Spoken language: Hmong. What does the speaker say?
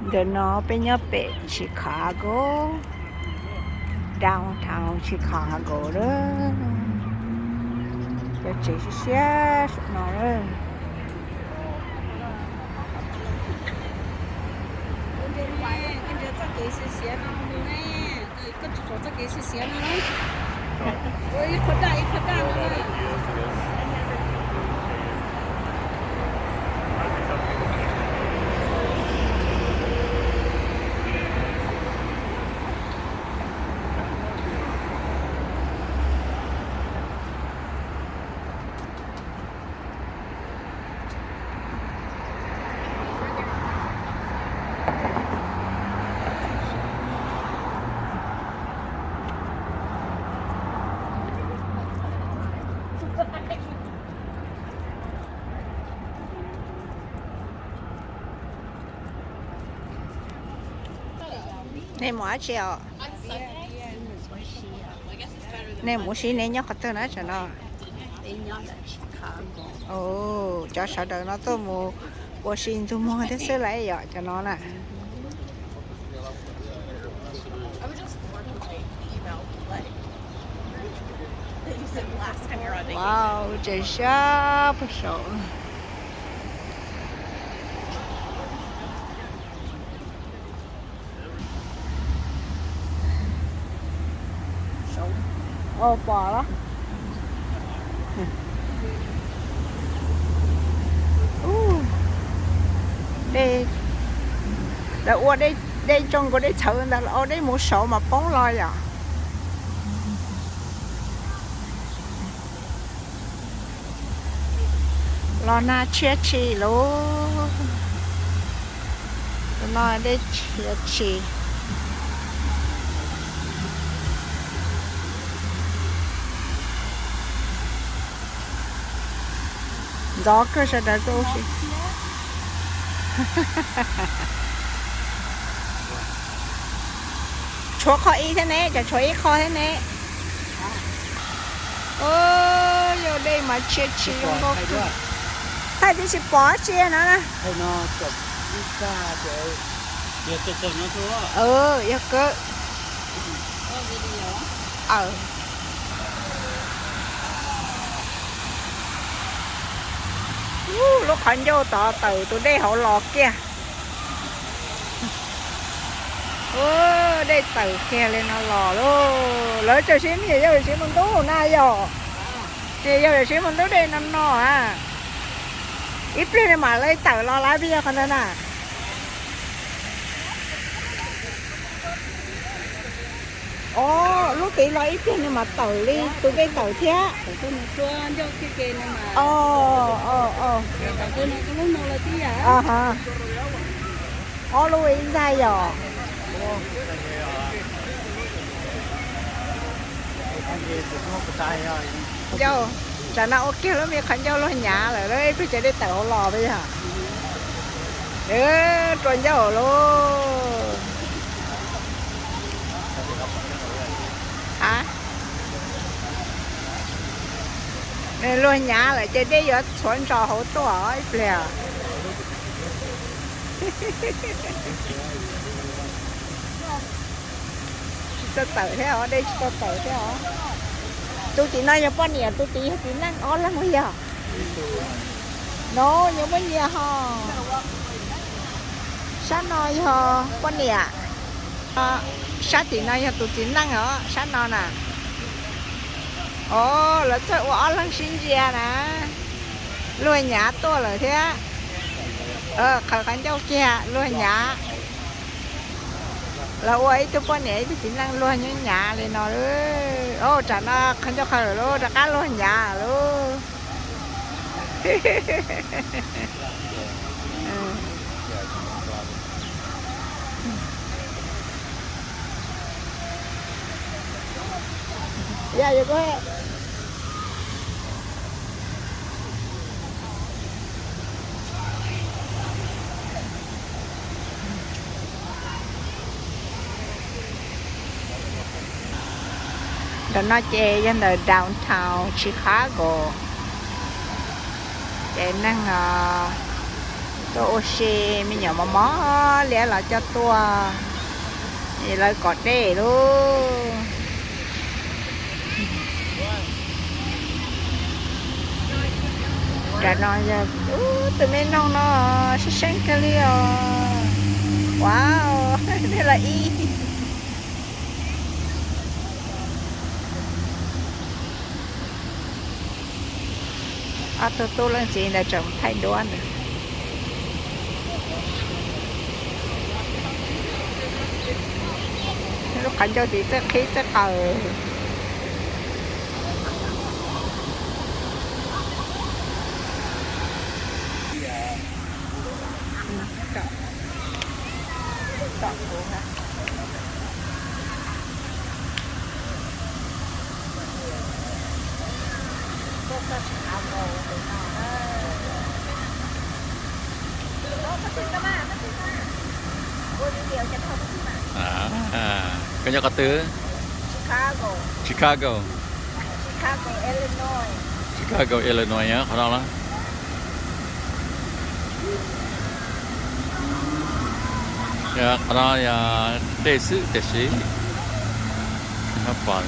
Ntawm no peb nyob pem Chicago, downtown Chicago lawm. Cov tsev siab siab saum no lawm. Nej mus dab tsi os? Nej mus ua si, nej nyob qhov twg na tam no? Cov sawv daws no tuaj mus ua si ntsej muag thiab xwb las yom, cov no na. Wow, tsev siab puag saud. Pom los? Lawv ua dej tsoo nkaus dej txhawv ntawd los dej mus saud mas poob los yom. Los nag tshiab tshis lauj. Tus no dej tshiab tshis. Ntxov kawg sawv daws tuaj ua si. Tshuav qho ib thiab ne, cov tshuav ib qho thiab ne. Yog dej mas tshiab tshis zoo nkauj kawg. Thaij twb tsis pom dab tsi no na. Yog kawg. Lub qhov ncauj tod tawm tus dej hauv los kiag. Dej tawm kiag li no los lauj. Lawv txawm sib nyiam yog siv mus ntub na yom. Ces yog siv mus ntub dej no no a. Ib pliag li mam li tawm los lawm peb yog qhov ntawd na. Os, lub tid los ib pliag nws mam tawm li tus dej tawm thiab. Ob lub ib ntxaig yom. Ncauj, tsam no ua kiag lub me qhov ncauj luag nyav lawm, ib pliag ces dej tawm hauv los peb yog. Rua ncauj lauj. A, nws luag nyav lawm ces dej yuav txhuav ntsos hauv tuaj ib pliag. Tsis tau tawm thiab os, dej tsis tau tawm thiab os. Tus tim no yog poj niam, tus tid yog txiv neej, ob leeg li yog. No nyob muaj nyias ho. Sab no yog poj niam, sab tim no yog tus txiv neej os, sab no na. Os, lawv txawj ua ob leeg sib ntsia na. Luag nyav tuaj lawm thiab. Qhwv qhov ncauj kiag luag nyav. Lawv ua ib tug poj niam ib tug txiv neej luag nyav nyav li no. Tsam no qhov ncauj qhwv lawm lauj, rov qab luag nyav lauj. Ntawm no ces yog ntawm downtown Chicago. Ces neeg, Tuaj ua si, me nyuam mos mos liab los coj tuaj, lawv kom dej lauj. Nram no yog tus me noog no, seeb seeb kawg li os. Wow, nej los ib. Ob tug tub leej txiv ntawd tseem thaij duab ntawd. Lub qhov ncauj tid txawj qhib txawj qaws. Koj nyob qhov twg? Chicago. Chicago, Illinois, qhov no na. Qhov no yog dej xwb tiam sis pom